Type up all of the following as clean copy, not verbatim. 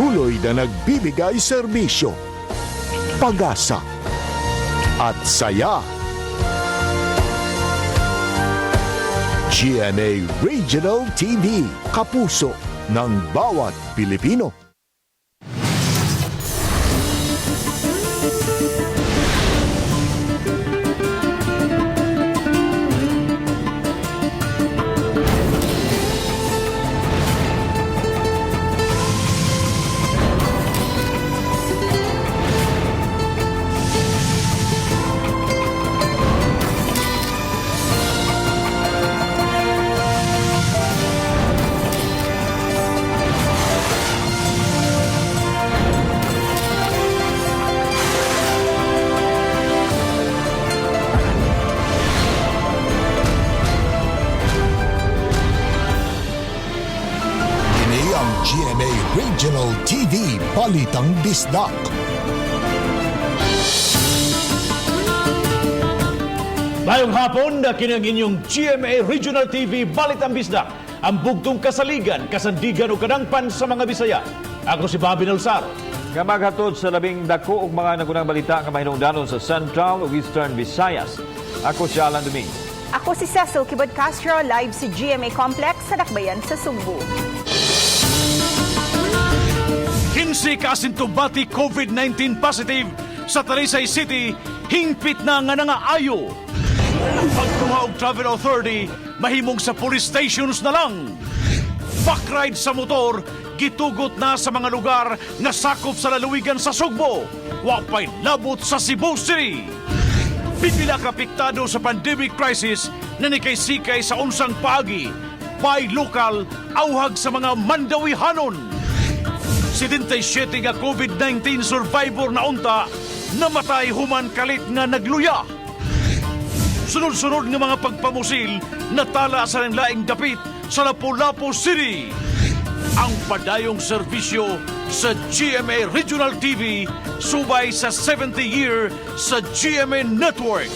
Patuloy na nagbibigay serbisyo, pag-asa at saya. GMA Regional TV, kapuso ng bawat Pilipino. Kini ang GMA Regional TV Balitang Bisdak. Mayong hapon na kinang inyong GMA Regional TV Balitang Bisdak, ang bugtong kasaligan, kasandigan o kadangpan sa mga Bisaya. Ako si Bobby Nalsar. Nga maghatod sa labing dako og mga nagunang balita nga mahinungdanon sa Central ug Eastern Visayas. Ako si Alan Domingo. Ako si Cecil Kibod Castro, live sa GMA Complex sa Dakbayan sa Sugbo. 15 ka asymptomatic COVID-19 positive sa Talisay City, hingpit na nga nangaayo. Pagkuha og travel authority, mahimong sa police stations na lang. Backride sa motor, gitugot na sa mga lugar nga sakop sa lalawigan sa Sugbo. Wapay labot sa Cebu City. Pipila ka apektado sa pandemic crisis na nikay-sikay sa unsang paagi. Buy local, auhag sa mga Mandawihanon. 77 nga COVID-19 survivor na unta, namatay human kalit nga nagluya. Sunod-sunod nga mga pagpamusil natala sa laing dapit sa Lapu-Lapu City. Ang padayong serbisyo sa GMA Regional TV subay sa 70 year sa GMA Network.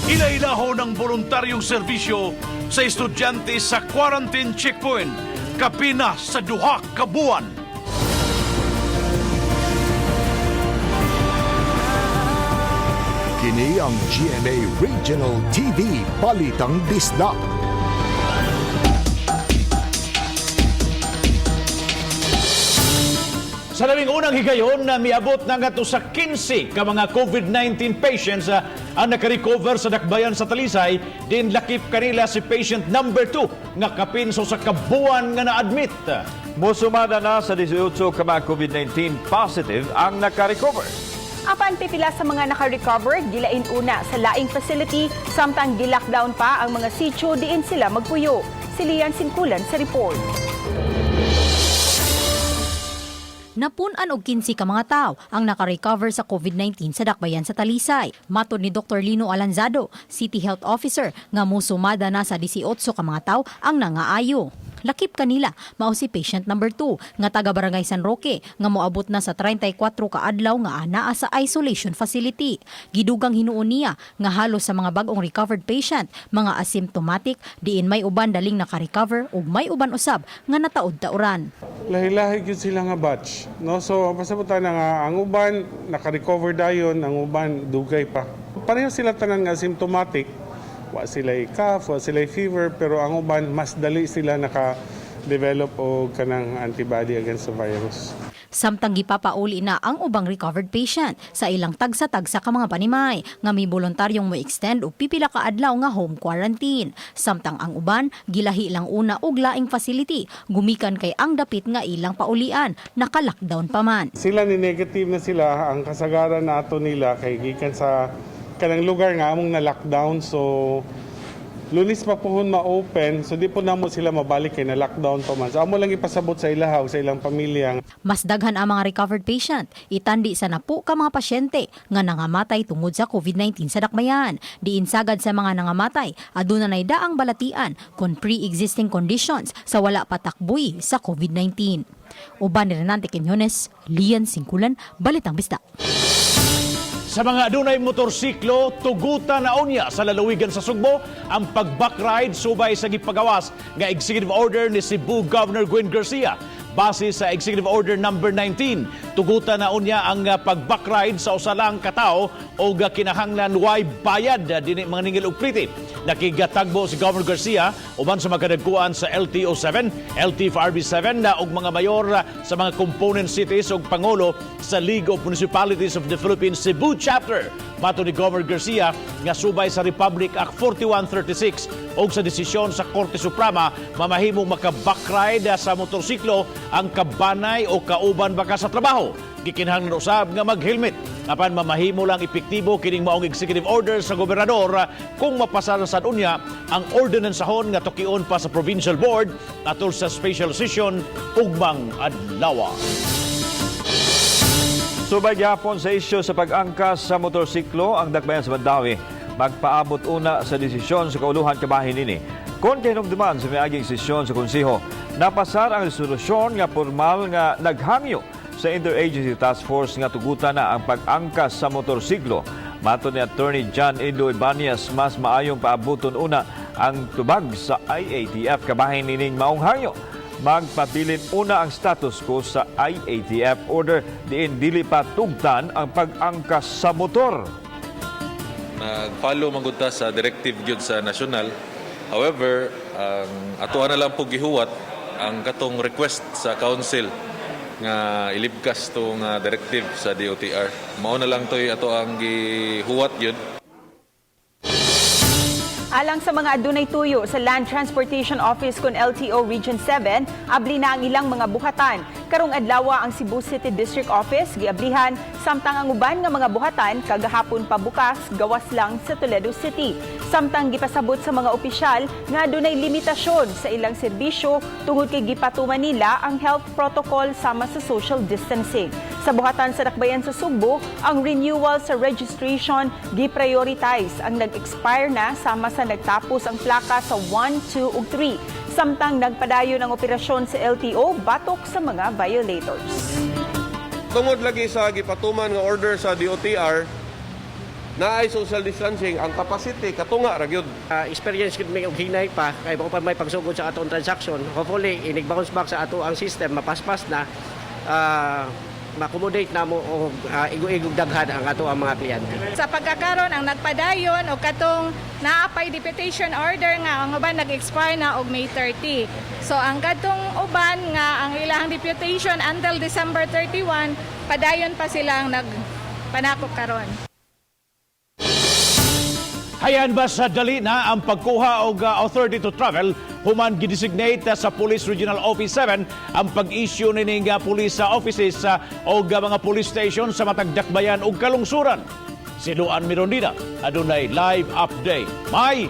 Ilailahon ng voluntaryong serbisyo sa estudyante sa quarantine checkpoint kapina sa duha ka buwan. Kini ang GMA Regional TV Balitang Bisdak. Sa labing unang higayon na miabot na ngadto sa 15 ka mga COVID-19 patients ang nakarecover sa dakbayan sa Talisay, din lakip kanila si patient number 2 nga kapin sa kabuan nga na-admit. Mosumada na sa 18 ka mga COVID-19 positive ang nakarecover. Apan pipila sa mga naka-recover, gilain una sa laing facility, samtang gilockdown pa ang mga sitio diin sila magpuyo. Si Lian Sinkulan sa report. Napun-an og 15 ka mga tawo ang nakarecover sa COVID-19 sa Dakbayan sa Talisay. Matod ni Dr. Lino Alanzado, City Health Officer, nga mosumada na sa 18 ka mga tawo ang nangaayo. Lakip kanila mao si patient number 2 nga taga Barangay San Roque nga moabot na sa 34 ka adlaw nga anaa sa isolation facility. Gidugang hinuon niya nga halos sa mga bag-ong recovered patient mga asymptomatic, diin may uban daling nakarecover ug may uban usab nga nataod-tauran. Lahi-lahi gyud sila nga batch, no? So pasabot na nga ang uban naka-recover dayon, ang uban dugay pa. Pareho sila tanan nga symptomatic. Wa sila cough, wa sila fever, pero ang uban mas dali sila naka-develop og kanang antibody against the virus. Samtang gipapauli na ang ubang recovered patient sa ilang tagsa-tagsa ka mga panimay nga may voluntaryong mo extend og pipila ka adlaw nga home quarantine. Samtang ang uban gilahi lang una og laing facility gumikan kay ang dapit nga ilang paulian naka-lockdown pa man. Sila ni negative na sila, ang kasagaran nato nila kay gikan sa kanang lugar nga among na lockdown, so Lunes pa pohon ma-open, so di po namo sila mabalik kay na lockdown pa man. So amo lang ipasabot sa ilaha o sa ilang pamilya. Mas daghan ang mga recovered patient, itandi sa napu ka mga pasyente nga nangamatay tungod sa COVID-19 sa Dakbayan. Diin sagad sa mga nangamatay, aduna nay daang balatian kon pre-existing conditions sa wala patakboy sa COVID-19. Uban ni Renante Quinones, Lian Singkulan, Balitang Bisdak. Sa mga adunay motorsiklo, tugutan na unya sa lalawigan sa Sugbo ang pag-backride subay sa gipagawas nga executive order ni Cebu Governor Gwen Garcia. Base sa Executive Order number 19, tugutan na unya ang pag-backride sa usa lang ka tawo og kinahanglan way bayad dinhi mga ningil og plite. Nakigatagbo si Governor Garcia uban sa makadagkuan sa LTO 7, LTFRB 7 na og mga mayor sa mga component cities ug pangulo sa League of Municipalities of the Philippines Cebu Chapter. Matod ni Governor Garcia nga subay sa Republic Act 4136 og sa desisyon sa Korte Suprema, mamahimong maka-backride sa motorsiklo ang kabanay o kauban baka sa trabaho. Gikinahanglan usab nga mag-helmet. Apan mamahimo lang epektibo kining maong executive order sa gobernador kung mapasar sa unya ang ordinansahon nga tukion pa sa provincial board atol sa special session ugmang adlaw. Subay gyapon sa isyu sa pag-angkas sa motorsiklo ang dakbayan sa Mandaue magpaabot una sa desisyon sa kauluhan kabahin nini. Kon kahinumduman sa miaging sesyon sa konseho, napasar ang resolusyon nga formal nga naghangyo sa Interagency Task Force nga tugutan na ang pag-angkas sa motorsiklo. Matod ni Attorney John Indo Ibanez, mas maayong paabuton una ang tubag sa IATF kabahin nining maong hangyo. Magpabilin una ang status quo sa IATF order diin dili pa tugtan ang pag-angkas sa motor. Nag-follow man gud ta sa directive gyud sa national. However, ang atoa na lang po gihuwat ang katong request sa council nga ilibkas tong directive sa DOTR. Mao na lang toy ato ang gihuwat gyud. Alang sa mga adunay tuyo sa Land Transportation Office kon LTO Region 7, abli na ang ilang mga buhatan. Karong adlaw ang Cebu City District Office giablihan, samtang ang uban nga mga buhatan kagahapon pa bukas, gawas lang sa Toledo City. Samtang gipasabot sa mga opisyal nga adunay limitasyon sa ilang serbisyo tungod kay gipatuman nila ang health protocol sama sa social distancing. Sa buhatan sa dakbayan sa Sugbo, ang renewal sa registration gi-prioritize ang nag-expire na sama sa nagtapos ang plaka sa 1, 2 ug 3. Samtang nagpadayon ang operasyon sa LTO batok sa mga violators. Tungod lagi sa gipatuman nga order sa DOTR, naay social distancing, ang capacity katunga ra gyud. Experience gud may og hinay pa kay bako pa may pagsugod sa atong transaction. Hopefully inig bounce back sa ato ang system, mapaspas na, ma-accommodate na mo og igo-igog daghan ang ato ang mga kliyente. Sa pagkakaron, ang nagpadayon o katong naapay deputation order nga ang uban nag-expire na og May 30. So ang kadtong uban nga ang ilang deputation until December 31, padayon pa silang nagpanakop karon. Hayan ba sa dali na ang pagkuha og authority to travel human gidesignate sa Police Regional Office 7 ang pag-issue nining police offices og mga police station sa matag dakbayan ug kalungsuran. Si Luan Mirondina adunay live update. May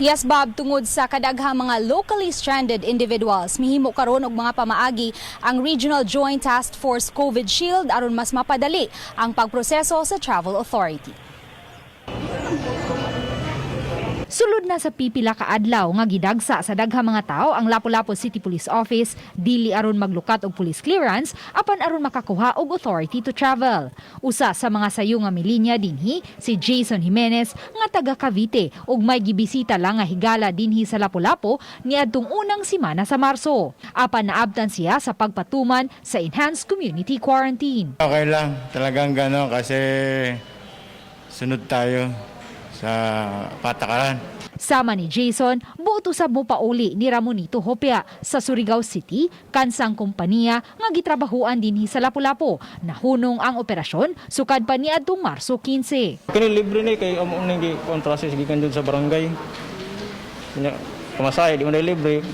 Yes, Bob, tungod sa kadaghang mga locally stranded individuals, mihimo karon og mga pamaagi ang Regional Joint Task Force COVID Shield aron mas mapadali ang pagproseso sa travel authority. Sulod na sa pipila ka adlaw nga gidagsa sa daghang mga tao ang Lapu-Lapu City Police Office dili aron maglukat og police clearance apan aron makakuha og authority to travel. Usa sa mga sayo nga milinya dinhi si Jason Jimenez nga taga Cavite ug may gibisita lang nga higala dinhi sa Lapu-Lapu niadtong unang simana sa Marso. Apan naabtan siya sa pagpatuman sa enhanced community quarantine. Okay lang, talagang gano'n kasi sunod tayo sa patakaran. Sama ni Jason, buot usab mo pauli ni Ramonito Hopia sa Surigao City, kansang kompanya nga gitrabahuan dinhi sa Lapu-Lapu. Nahunong ang operasyon sukad pa niadtong Marso 15. Kini libre ni kay amo ning gi process gikan dun sa barangay. Nya pamasahe di man na libre.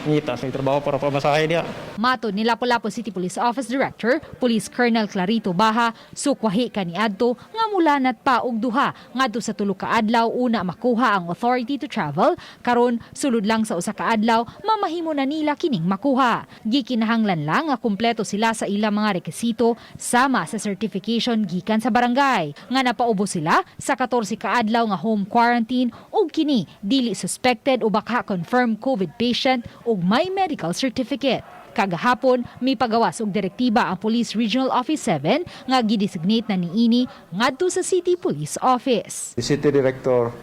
Ngita sa trabaho para pamasahe diha. Matod ni Lapu-Lapu City Police Office Director, Police Colonel Clarito Baha, sukwahi kaniadto nga mulanat pa og duha ngadto sa tulo ka adlaw una makuha ang authority to travel, karon sulod lang sa usa ka adlaw mamahimo na nila kining makuha. Gikinahanglan lang nga kumpleto sila sa ilang mga rekisito sama sa certification gikan sa barangay nga napaubos sila sa 14 ka adlaw nga home quarantine ug kini dili suspected o baka confirmed COVID patient ug may medical certificate. Kagahapon, may pagawas og direktiba ang Police Regional Office 7 nga gidesignate na niini ngadto sa City Police Office. The City Director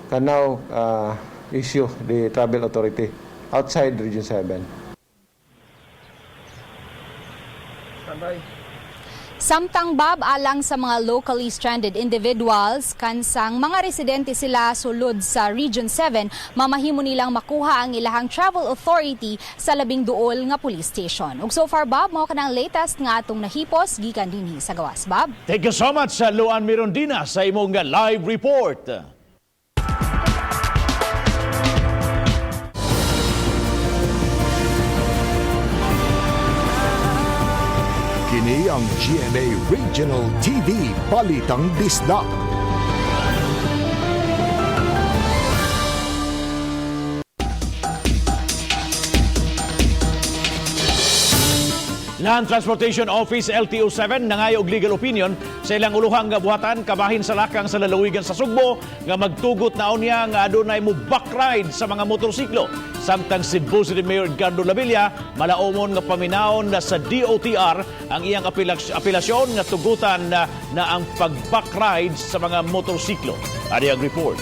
can now issue the travel authority outside Region 7. Samtang Bob, alang sa mga locally stranded individuals, kansang mga residente sila sulod sa Region 7, mamahimo nilang makuha ang ilahang travel authority sa labing duol nga police station. Ug so far Bob, mao kanang latest nga atong nahipos gikan dinhi sa gawas, Bob. Thank you so much sa Luan Mirondina sa imong live report. Kini ang GMA Regional TV Balitang Bisdak. Land Transportation Office LTO 7 nangayo og legal opinion sa ilang uluhang nga buhatan kabahin sa lakang sa lalawigan sa Sugbo nga magtugot na unya nga adunay mo backride sa mga motorsiklo. Samtang Cebu City Mayor Edgardo Labilla malaumon nga paminawon na sa DOTR ang iyang apelasyon nga tugutan na ang pag-backride sa mga motorsiklo. Ani ang report.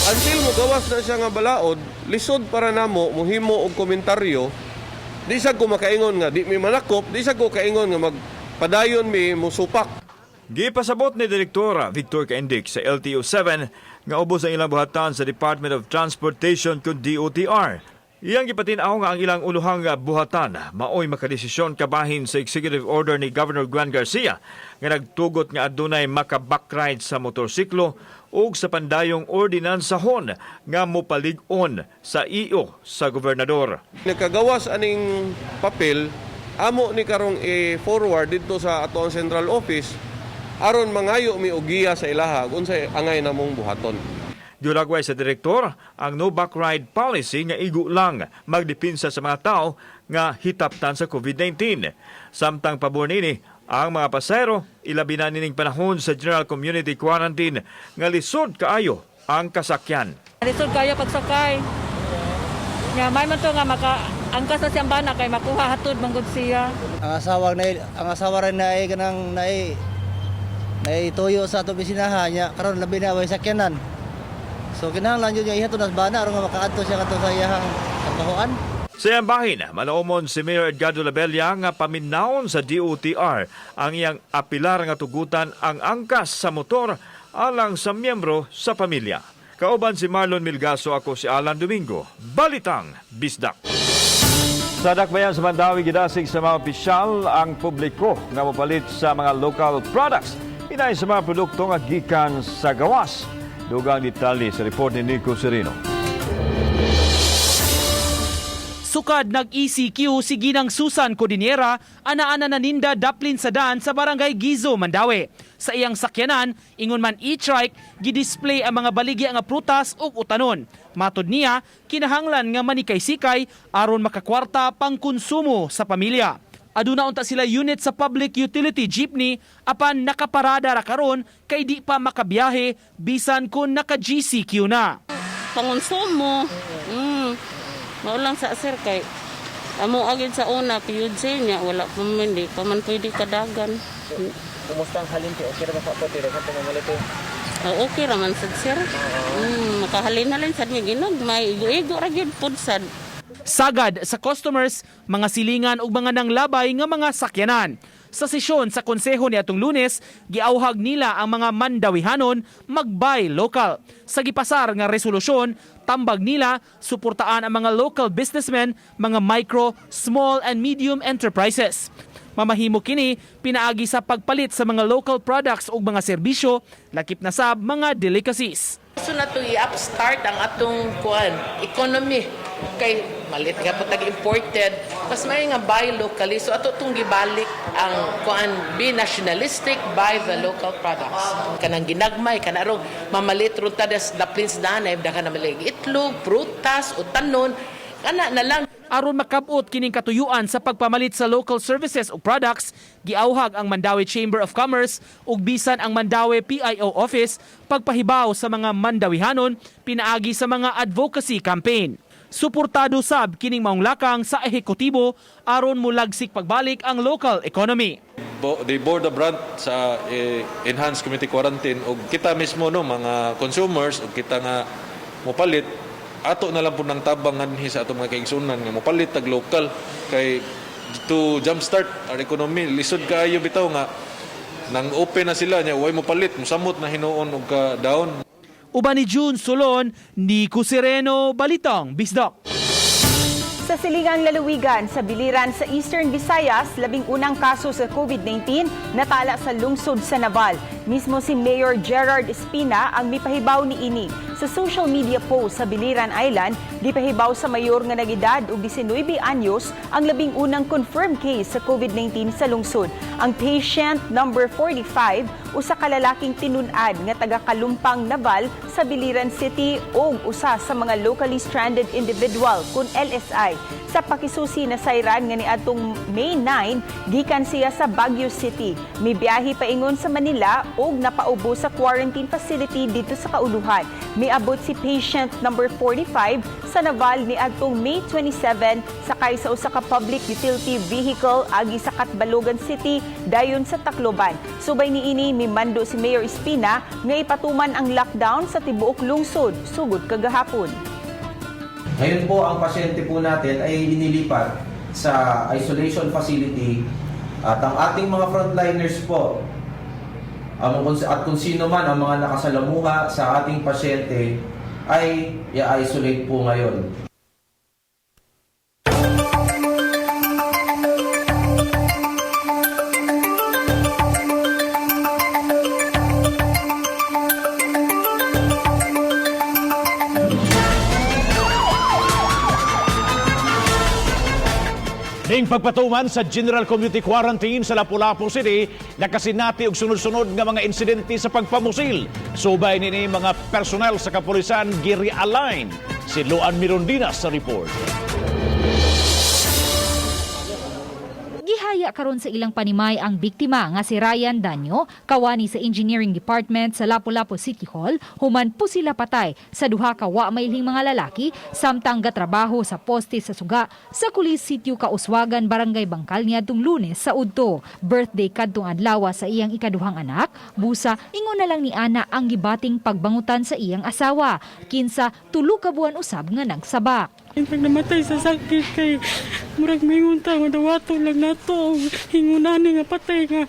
Until mo gawas na siya nga balaod, lisod para namo mohimo og komentaryo. Di sad ko makaingon nga di mi manakop, di sad ko kaingon nga magpadayon mi musupak. Gipasabot ni Direktora Victor Kaindik sa LTO 7 nga ubos ang ilang buhatan sa Department of Transportation kun DOTR. Iyang gipatin-aw nga ang ilang uluhang buhatan maoy makadesisyon kabahin sa executive order ni Governor Gwen Garcia nga nagtugot nga adunay maka-backride sa motorsiklo ug sa pandayong ordinansahon nga mopalig-on sa iyo sa gobernador. Nagkagawas aning papel, amo ni karong i-forward didto sa atoang central office aron mangayo mi og giya sa ilaha unsay angay namong buhaton. Giulagway sa direktor ang no backride policy nga igo lang magdepinsa sa mga tao nga hitaptan sa COVID-19. Samtang pabor nini ang mga pasahero, ilabi na nining panahon sa general community quarantine nga lisod kaayo ang kasakyan. Lisod kayo pagsakay. Nga may man to nga maka angkas na siyang bana kay makuha hatod manggod siya. Ang asawa rin na ay kanang naay naay tuyo sa ato bisinahan niya karon labi na way sakyanan. So kinahanglan jud niya ihatod nas bana aron nga makaadto siya kadto sa iyahang trabahoan. Sa iyang bahin, malaumon si Mayor Edgardo Labella nga paminawon sa DOTR ang iyang apilar nga tugutan ang angkas sa motor alang sa miyembro sa pamilya. Kauban si Marlon Milgaso, ako si Alan Domingo. Balitang Bisdak. Sa dakbayan sa Mandawi, gidasig sa mga opisyal ang publiko nga mopalit sa mga local products. Inay sa mga produkto nga gikan sa gawas. Dugang detalye sa report ni Nico Serino. Sukad nag-ECQ si Ginang Susan Codinera, ana-ana na ninda daplin sa daan sa barangay Gizo, Mandawi. Sa iyang sakyanan, ingon man e-trike, gidisplay ang mga baligya nga prutas ug utanon. Matod niya, kinahanglan nga manikay-sikay aron makakwarta pangkonsumo sa pamilya. Aduna unta sila unit sa public utility jeepney apan nakaparada ra karon kay di pa makabiyahe bisan kun naka-GCQ na. Pangonsumo. Mao lang sa sir kay amo agad sa una PUJ niya wala pa man, di pa man pwede kadagan. Kumusta ang halin? Okay ra ba pa po? Tira ka pamamalit? Oh, okay ra man sad sir. Makahalin-halin sad mi ginagmay, igo-igo ra gyud pud sad. Sagad sa customers, mga silingan ug mga nanglabay nga mga sakyanan. Sa sesyon sa konseho niadtong Lunes, giauhag nila ang mga Mandawihanon mag-buy local. Sa gipasar nga resolusyon, tambag nila suportaan ang mga local businessmen, mga micro, small and medium enterprises. Mamahimo kini pinaagi sa pagpalit sa mga local products ug mga serbisyo, lakip na sab mga delicacies. So na to i-upstart ang atong kuan economy kay malit nga po tag imported, mas may nga buy locally, so ato tong gibalik ang kuan, be nationalistic, buy the local products, kanang ginagmay kanarong mamalit ron ta des daplins danay daghan na malig itlog, prutas, utanon, kana na lang. Aron makabot kining katuyuan sa pagpamalit sa local services ug products, giauhag ang Mandaue Chamber of Commerce ug bisan ang Mandaue PIO Office pagpahibaw sa mga Mandawihanon pinaagi sa mga advocacy campaign. Suportado sab kining maong lakang sa ehekutibo aron mulagsik pagbalik ang local economy. they bore the brunt sa enhanced community quarantine, ug kita mismo, no, mga consumers ug kita nga mopalit, ato na lang po ng tabang nganhi sa atong mga kaigsunan nga mopalit tag local kay to jumpstart our economy. Lisod kaayo bitaw nga nang open na sila nya way mopalit, mosamot na hinuon og ka down. Uban ni June Solon, Nico Sereno, Balitang Bisdak. Sa silingang lalawigan, sa biliran sa Eastern Visayas, 11 kaso sa COVID-19 natala sa lungsod sa Naval. Mismo si Mayor Gerard Espina ang mipahibaw ni ini. Sa social media post sa Biliran Island, gipahibaw sa mayor nga nagedad og 19 anyos ang 11 confirmed case sa COVID-19 sa lungsod. Ang patient number 45, usa ka lalaking tinun-an nga taga Kalumpang, Naval sa Biliran City ug usa sa mga locally stranded individual kun LSI. Sa pakisusi na sayran nga niadtong May 9, gikan siya sa Baguio City. Mibiyahe paingon sa Manila ug napaubo sa quarantine facility dito sa kauluhan. Miabot si patient number 45 sa Naval niadtong May 27 sakay sa usa ka public utility vehicle agi sa Catbalogan City dayon sa Tacloban. Subay niini, mimando si Mayor Espina nga ipatuman ang lockdown sa tibuok lungsod sugod kagahapon. Ngayon po, ang pasyente po natin ay inilipat sa isolation facility at ang ating mga frontliners po at kung sino man ang mga nakasalamuha sa ating pasyente ay i-isolate po ngayon. Ning pagpatuman sa General Community Quarantine sa Lapu-Lapu City, nakasinati og sunod-sunod nga mga insidente sa pagpamusil. Subay nini, mga personnel sa kapulisan gi-realign. Si Luan Mirondina sa report. Gihaya karon sa ilang panimay ang biktima nga si Ryan Danyo, kawani sa Engineering Department sa Lapu-Lapu City Hall, human po sila patay sa duha ka wa mailhing mga lalaki samtang gatrabaho sa poste sa suga sa Kulis Sitio Kauswagan, Barangay Bangkal niadtong Lunes sa udto. Birthday kadtong adlaw sa iyang ikaduhang anak, busa ingon na lang ni ana ang gibating pagbangutan sa iyang asawa, kinsa 3 ka buwan usab nga nagsabak. Pag namatay sa sakit kay murag mingon ta nga dawato lang nato ang hingunani nga patay nga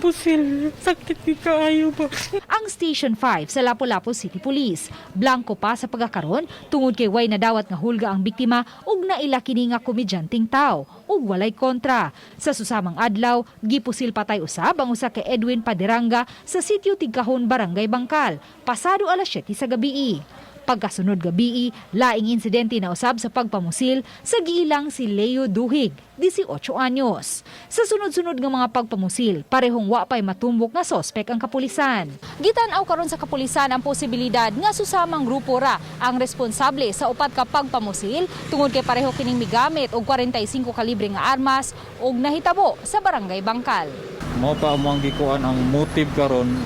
pusil, sakit ni kaayo ba. Ang Station 5 sa Lapu-Lapu City Police, blanko pa sa pagkakaron tungod kay way nadawat nga hulga ang biktima ug naila kini nga komedyanteng tao ug walay kontra. Sa susamang adlaw, gipusil patay usab ang usa ka Edwin Paderanga sa sitio Tigkahon, Barangay Bangkal, pasado alas 7 sa gabii. Pagkasunod gabii, laing insidente na usab sa pagpamusil sa giilang si Leo Duhig, 18 anyos. Sa sunod-sunod nga mga pagpamusil, parehong wa pa'y matumbok nga sospek ang kapulisan. Gitan-aw karon sa kapulisan ang posibilidad nga susamang grupo ra ang responsable sa upat ka pagpamusil tungod kay pareho kining migamit og 45 kalibre nga armas og nahitabo sa Barangay Bangkal. Mao pa mo ang gikuan ang motive karon,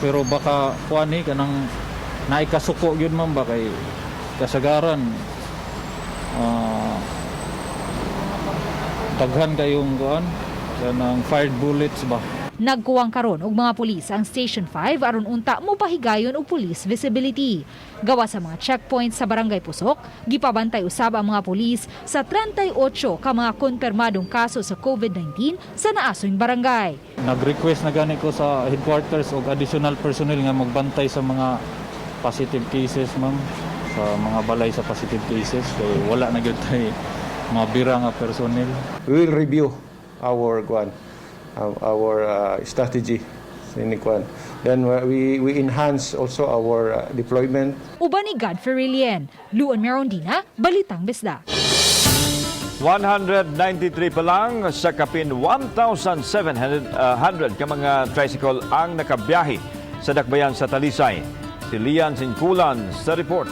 pero baka kuan ni kanang naikasuko yun man ba kay kasagaran daghan kayong kuan kanang fired bullets ba. Nagkuwang karon og mga pulis ang Station 5 aron unta mopahigayon og police visibility. Gawa sa mga checkpoints sa Barangay Pusok, gipabantay usab ang mga pulis sa 38 ka mga konfirmadong kaso sa COVID-19 sa naasoy barangay. Nag-request na gani ko sa headquarters og additional personnel nga magbantay sa mga positive cases, ma'am, sa mga balay sa positive cases kay wala na gyud tay mga bira nga personnel. We will review our kuan, our strategy ini kuan. Then we enhance also our deployment. Uban ni Godfrey Rilien, Luan Merondina, Balitang Bisdak. 193 pa lang sa kapin 1,700 ka mga tricycle ang nakabiyahe sa dakbayan sa Talisay. Si Lian Sinkulan sa report.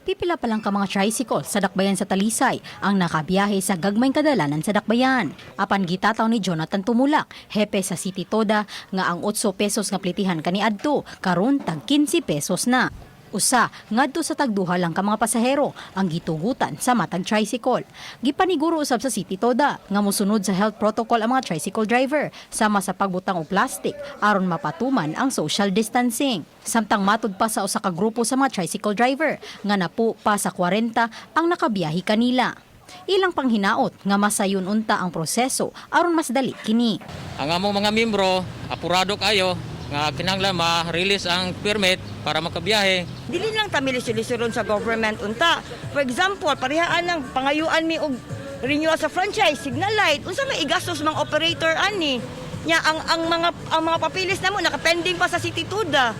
Pipila pa lang ka mga tricycle sa dakbayan sa Talisay ang nakabiyahe sa gagmayng kadalanan sa dakbayan. Apan gitataw ni Jonathan Tumulak, hepe sa City Toda, nga ang 8 pesos nga plitihan kaniadto, karon tag 15 pesos na. Usa ngadto sa tagduha lang ka mga pasahero ang gitugutan sa matag tricycle. Gipaniguro usab sa City Toda nga mosunod sa health protocol ang mga tricycle driver sama sa pagbutang og plastic aron mapatuman ang social distancing. Samtang matud pa sa usa ka grupo sa mga tricycle driver nga napu pa sa 40 ang nakabiyahe kanila. Ilang panghinaot nga masayon unta ang proseso aron mas dali kini. Ang among mga membro, apurado kayo nga kinahanglan ma-release ang permit para makabiyahe. Dili lang ta milisod-lisoron sa government unta. For example, parehaan lang pangayuan mi og renewal sa franchise, signal light, unsa may igastos mga operator ani? Nya ang mga papilis namo nakapending pa sa City Tuda.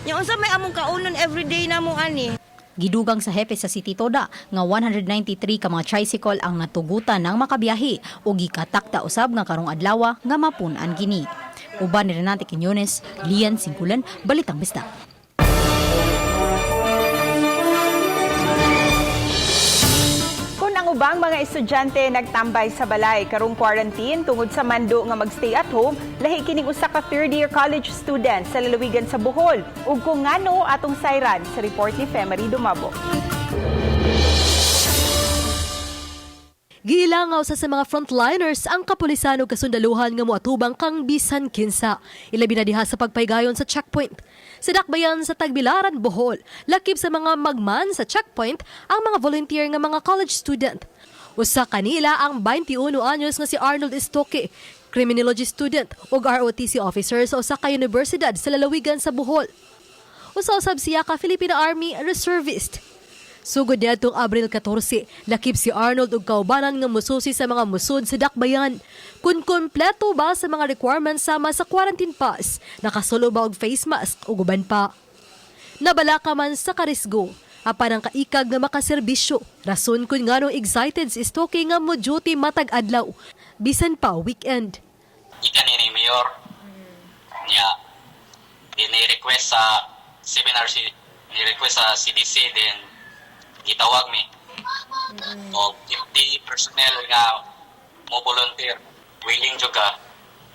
Nya unsa may among kaunon everyday namo ani? Gidugang sa hepe sa City Toda nga 193 ka mga tricycle ang natugutan ng makabiyahe ug gikatakda usab nga karong adlaw nga mapun-an kini. Uban ni Renate Quiñones, Lian Singkulan, Balitang Bisdak. Kung ang ubang mga estudyante nagtambay sa balay karong quarantine tungod sa mando nga magstay at home, lahi kining usa ka third year college student sa lalawigan sa Bohol. Ug kung ngano, atong sayran sa report ni Femery Dumabo. Giilangaw sa mga frontliners ang kapulisan ug kasundaluhan nga moatubang kang bisan kinsa. Ilabi na diha sa pagpaygayon sa checkpoint. Sa dakbayan sa Tagbilaran, Bohol, lakip sa mga magman sa checkpoint ang mga volunteer nga mga college student. Usa kanila ang 21 anyos nga si Arnold Estoque, criminology student ug ROTC officer sa usa ka universidad sa lalawigan sa Bohol. Usa usab siya ka Philippine Army reservist. Sugod niadtong Abril 14, lakip si Arnold ug kaubanan nga mususi sa mga musod sa dakbayan. Kung kompleto ba sa mga requirements sama sa quarantine pass, nakasulo ba og face mask ug uban pa. Nabalaka man sa karisgo, apan ang kaikag nga makaserbisyo. Rason kung nganong excited si Estoque nga mo duty matag adlaw, bisan pa weekend. Gikan ni mayor niya, ni-request sa seminar si ni-request sa CDC, then gitawag mi o 50 personnel nga mo volunteer. Willing jud ka,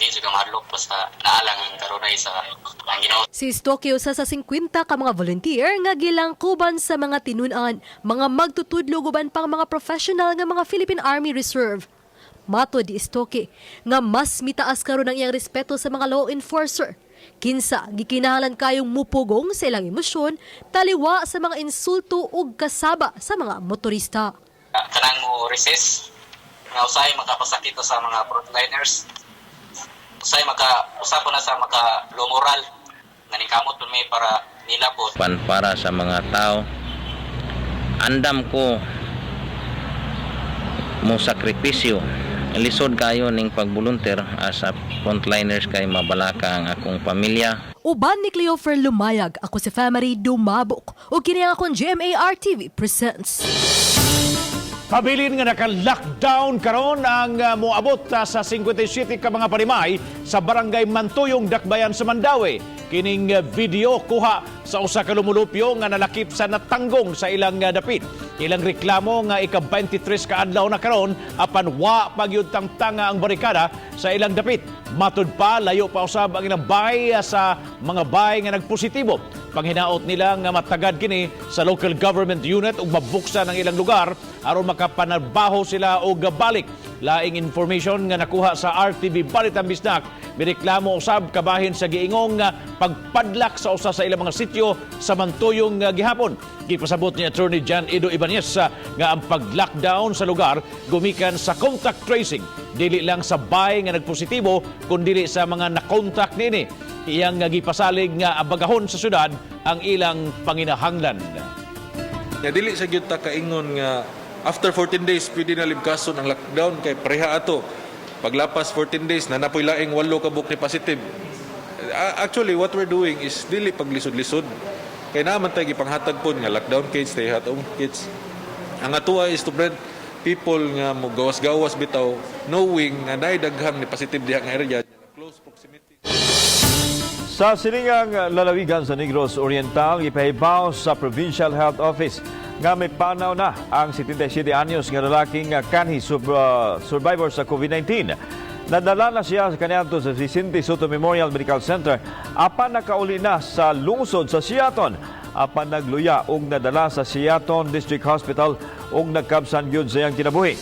di jud ka mahadlok basta naalang ang karunay sa ang Ginoo. Si Estoque usa sa 50 ka mga volunteer nga gilangkuban sa mga tinun-an, mga magtutudlo ug uban pang mga professional nga mga Philippine Army Reserve. Matod ni Estoque nga mas mitaas karon ang iyang respeto sa mga law enforcer. Kinsa gikinahanglan kayong mupugong sa ilang emosyon taliwa sa mga insulto ug kasaba sa mga motorista. Kanang mo resist nga usahay makapasakit sa mga frontliners, usahay maka usa po na sa maka low moral, naningkamot pud mi para nila po. Pan para sa mga tao, andam ko mo sakripisyo. Lisod kayo ning pagbolunteer as a frontliners kay mabalaka ang akong pamilya. Uban ni Cleofer Lumayag, ako si Family Dumabok. Ug kini ang akong GMA RTV Presents. Pabilin nga naka-lockdown karon ang moabot sa 57 ka mga panimay sa Barangay Mantuyong, Dakbayan sa Mandaue. Kining video kuha sa usa ka lumulupyo nga nalakip sa natanggong sa ilang dapit. Ilang reklamo nga ika-23 ka adlaw na karon apan wa pagyud tangtanga ang barikada sa ilang dapit. Matud pa, layo pa usab ang ilang bahay sa mga bahay nga nagpositibo. Panghinaot nila nga matagad kini sa local government unit ug mabuksan ang ilang lugar aron makapanarbaho sila og balik. Laing information nga nakuha sa RTV Balitang Bisdak, mireklamo usab kabahin sa giingong pagpadlak sa usa sa ilang mga sityo sa Mantuyong gihapon. Gipasabot ni Attorney John Edo Ibanez nga ang pag-lockdown sa lugar gumikan sa contact tracing, dili lang sa bahay nga nagpositibo kundi sa mga nakontak nini. Iyang gipasalig nga abagahon sa syudad ang ilang panginahanglan. Ya, dili sa gyud ta kaingon nga after 14 days pwede na libkason ang lockdown kay pareha ato. Paglapas 14 days na napoy laing walo ka buok ni positive. Actually, what we're doing is dili paglisod-lisod. Kay naa man tay gipanghatag pod nga lockdown kits, stay at home kits. Ang atoa is to prevent people nga mo gawas-gawas bitaw knowing nga naay daghang ni positive diha nga area. Close proximity. Sa silingang lalawigan sa Negros Oriental, ipahibaw sa Provincial Health Office nga may panaw na ang 77 anyos nga lalaking kanhi survivor sa COVID-19. Nadala na siya sa kaniadto sa Vicente Soto Memorial Medical Center apan nakauli na sa lungsod sa Siaton. Apan nagluya og nadala sa Siaton District Hospital ug nagkabsan gyud sa iyang kinabuhi.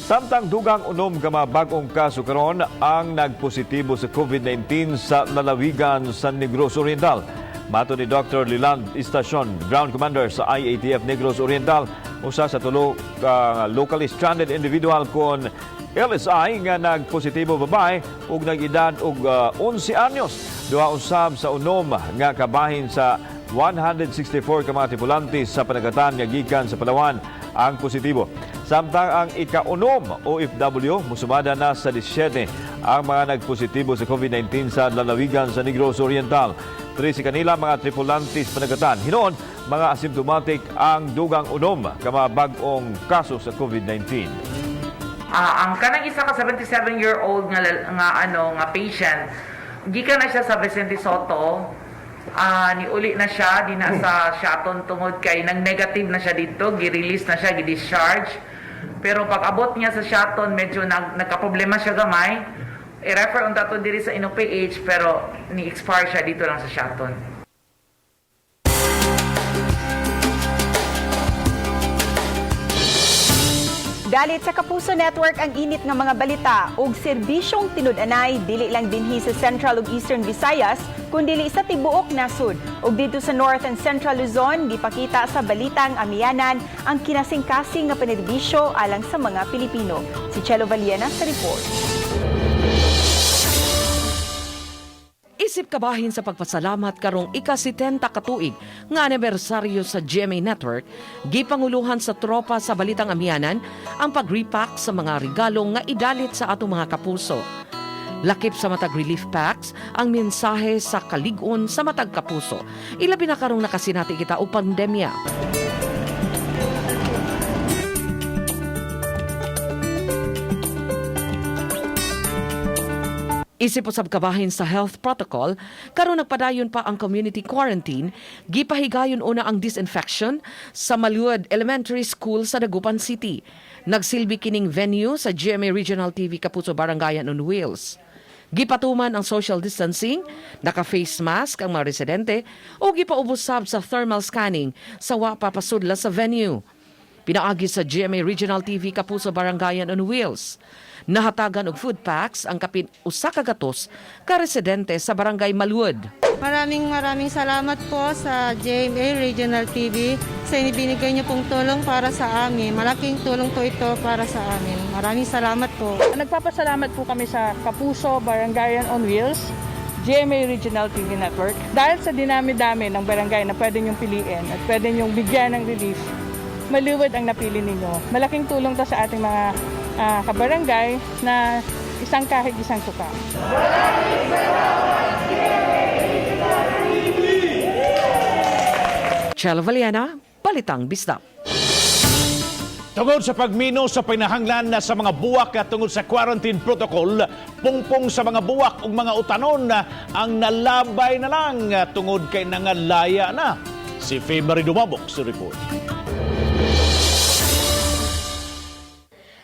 Samtang dugang 6 ka mga bag-ong kaso karon ang nagpositibo sa COVID-19 sa lalawigan sa Negros Oriental. Matod ni Dr. Liland Istasyon, Ground Commander sa IATF Negros Oriental, usa sa 3 ka locally stranded individual kon LSI nga nagpositibo babae ug nag-edad og 11 anyos. 2 usab sa 6 nga kabahin sa 164 ka mga tripulante sa panagatan nga gikan sa Palawan ang positibo. Samtang ang 6 OFW musumada na sa 17 ang mga nagpositibo sa COVID-19 sa lalawigan sa Negros Oriental. 13 kanila mga tripulante sa panagatan. Hinuon, mga asymptomatic ang dugang 6 ka mga bag-ong kaso sa COVID-19. Ang kanang isa ka 77-year-old nga nga ano nga patient, gikan na siya sa Vicente Soto. Niuli na siya di na sa Siaton tungod kay nang negative na siya dito, gi-release na siya, gi-discharge. Pero pag abot niya sa Siaton, medyo nagka-problema siya gamay. I-refer unta to diri sa INOPH pero ni-expire siya dito lang sa Siaton. Dalit sa Kapuso Network ang init nga mga balita ug serbisyong tinud-anay dili lang dinhi sa Central ug Eastern Visayas kundi sa tibuok nasud. Ug didto sa North and Central Luzon gipakita sa Balitang Amihanan ang kinasingkasing nga panerbisyo alang sa mga Pilipino. Si Chelo Valiena sa report. Isip kabahin sa pagpasalamat karong ika-70 katuig nga anibersaryo sa GMA Network, gipanguluhan sa tropa sa Balitang Amihanan ang pag-repack sa mga regalo nga idalit sa atong mga kapuso. Lakip sa matag relief packs ang mensahe sa kalig-on sa matag kapuso. Ilabi na karong nakasinati kita og pandemya. Isip usab kabahin sa health protocol, karon nagpadayon pa ang community quarantine, gipahigayon una ang disinfection sa Maluad Elementary School sa Dagupan City. Nagsilbi kining venue sa GMA Regional TV Kapuso Barangayan on Wheels. Gipatuman ang social distancing, naka-face mask ang mga residente o gipaubos sab sa thermal scanning sa wa papasudla sa venue. Pinaagi sa GMA Regional TV Kapuso Barangayan on Wheels. Nahatagan og food packs ang kapin 100 ka residente sa Barangay Maluad. Maraming maraming salamat po sa GMA Regional TV sa inibinigay niyo pong tulong para sa amin. Malaking tulong po ito para sa amin. Maraming salamat po. Nagpapasalamat po kami sa Kapuso Barangayan on Wheels, GMA Regional TV Network. Dahil sa dinami-dami ng barangay na pwede niyong piliin at pwede niyong bigyan ng relief, Maluwad ang napili ninyo. Malaking tulong to sa ating mga kabarangay na isang kahig, isang tuka. Chelo Valiana, Balitang Bisdak. Tungod sa pagmino sa panahanglan na sa mga buwak at tungod sa quarantine protocol, pungpong sa mga buwak ug mga utanon ang nalabay na lang tungod kay nangalaya na. Si Faye Dumabok sa report.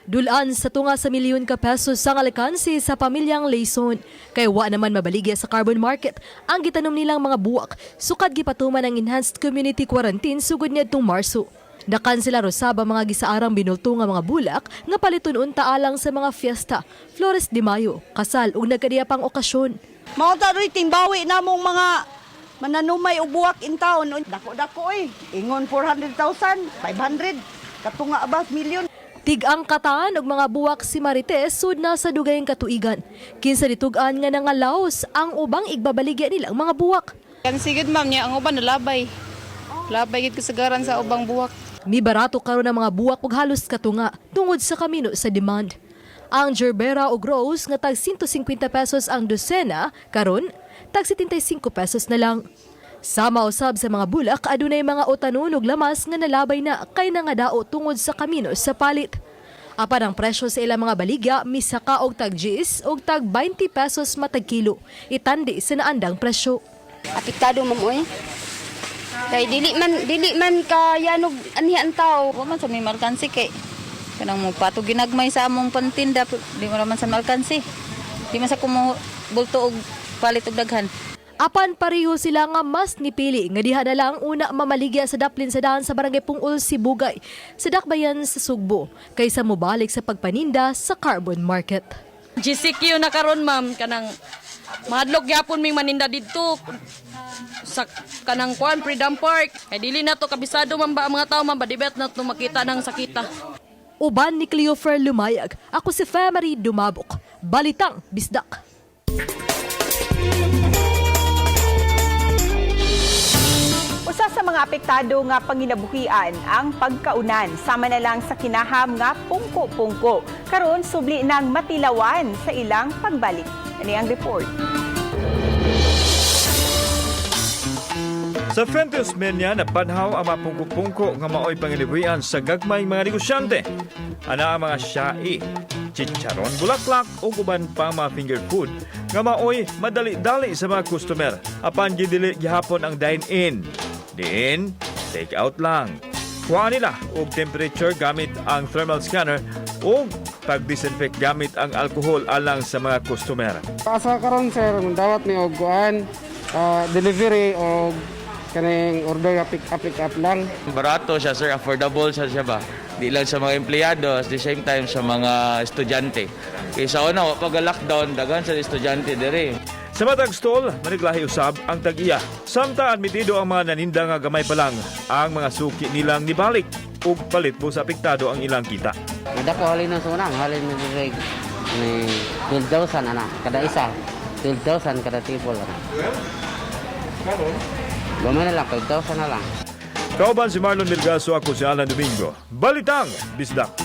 Dulaan sa tunga sa milyon ka pesos ang alkanse sa pamilyang Layson. Kay wa naman mabaligya sa carbon market ang gitanom nilang mga buwak. Sukad gipatuman ang enhanced community quarantine sugod niadtong Marso. Nakansela rosaba mga gisaarang binulto nga mga bulak nga paliton unta alang sa mga fiesta, Flores de Mayo, kasal ug nagkadiya pang okasyon. Mao ta roy timbawi namong mga mananumay og buwak in town. Dako-dako oy. Ingon 400,000, 500, katunga ba milyon. Tig-ang kataan og mga buwak si Marites sud na sa dugayng katuigan. Kinsa ditug-an nga nangalaos ang ubang igbabaligya nilang mga buwak. Kan sigid ma'am niya ang uban nalabay. Labay gid kasagaran sa ubang buwak. Mibarato karon ang mga buwak og halos katunga tungod sa kamino sa demand. Ang gerbera og rose nga tag 150 pesos ang dosena karon tag 75 pesos na lang. Sama usab sa mga bulak adunay mga utanon ug lamas nga nalabay na kay nangadao tungod sa kamino sa palit. Apan ang presyo sa ilang mga baligya misaka og tag 10 og tag 20 pesos matag kilo. Itandi sa naandang presyo. Apektado ma'am oy. Kay dili man kayanog anhi ang tao. Wa man sa may malkansi kay kanang mo pato ginagmay sa among pantinda, di mo naman sa malkansi. Di man sa ko mo bulto og palit og daghan. Apan pareho sila nga mas nipili nga diha na lang una mamaligya sa daplin sa daan sa Barangay Pungol, Sibugay, sa Dakbayan sa Sugbo, kaysa mobalik sa pagpaninda sa carbon market. GCQ na karon, ma'am, kanang mahadlok gyapon ming maninda didto sa kanang kwan Freedom Park. Kay dili na to kabisado man ba ang mga tao, ma'am ba, di na to makita ng sakita. Uban ni Cleofer Lumayag, ako si Femary Dumabok. Balitang Bisdak. Usa sa mga apektado nga panginabuhian ang pagkaunan, sama na lang sa kinaham nga pungko-pungko. Karon subli nang matilawan sa ilang pagbalik. Ani ang report. Sa Frente Osmeña, napanhaw ang mga pungko-pungko nga maoy pangilibuyan sa gagmay mga negosyante. Ana ang mga syai, chicharon, bulaklak o uban pa mga finger food nga maoy madali-dali sa mga customer. Apan gidili gihapon ang dine-in. Diin, take out lang. Kuha nila og temperature gamit ang thermal scanner o pag-disinfect gamit ang alkohol alang sa mga customer. Asa karon, sir, dawat mi og kuan, delivery og kaning order nga pick up lang. Barato siya, sir, affordable siya siya ba. Di lang sa mga empleyado, at the same time sa mga estudyante. Kay sa una, wa pa lockdown, daghan sa estudyante diri. Sa matag stall, maniglahi usab ang tag-iya. Samtang admitido ang mga naninda nga gamay pa lang ang mga suki nilang nibalik ug palit po sa apektado ang ilang kita. Madako halin ng sunang, halin ng diri ni 12,000 ana kada isa. 12,000 kada table ana. Gamay na lang, 5,000 na lang. Kauban si Marlon Milgaso, ako si Alan Domingo. Balitang Bisdak.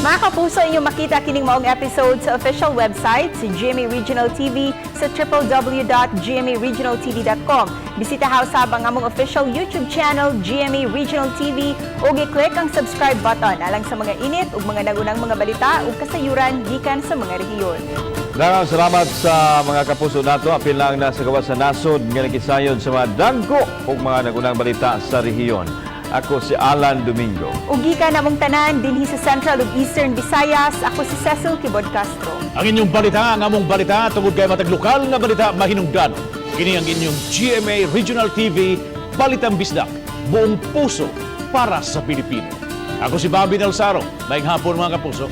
Mga kapuso, inyong makita kining maong episode sa official website si GMA Regional TV sa www.gmaregionaltv.com. Bisita usab ang among official YouTube channel GMA Regional TV ug i-click ang subscribe button alang sa mga init ug mga nagunang mga balita ug kasayuran gikan sa mga rehiyon. Daghang salamat sa mga kapuso nato. Apil lang na sa gawas sa nasod nga nakisayod sa mga dangko ug mga nagunang balita sa rehiyon. Ako si Alan Domingo. Ug gikan namong tanan dinhi sa Central ug Eastern Visayas, ako si Cecil Kibod Castro. Ang inyong balita, ang among balita, tungod kay matag lokal nga balita mahinungdan. Kini ang inyong GMA Regional TV, Balitang Bisdak, buong puso para sa Pilipino. Ako si Bobby Del Saro. Maayong hapon, mga kapuso.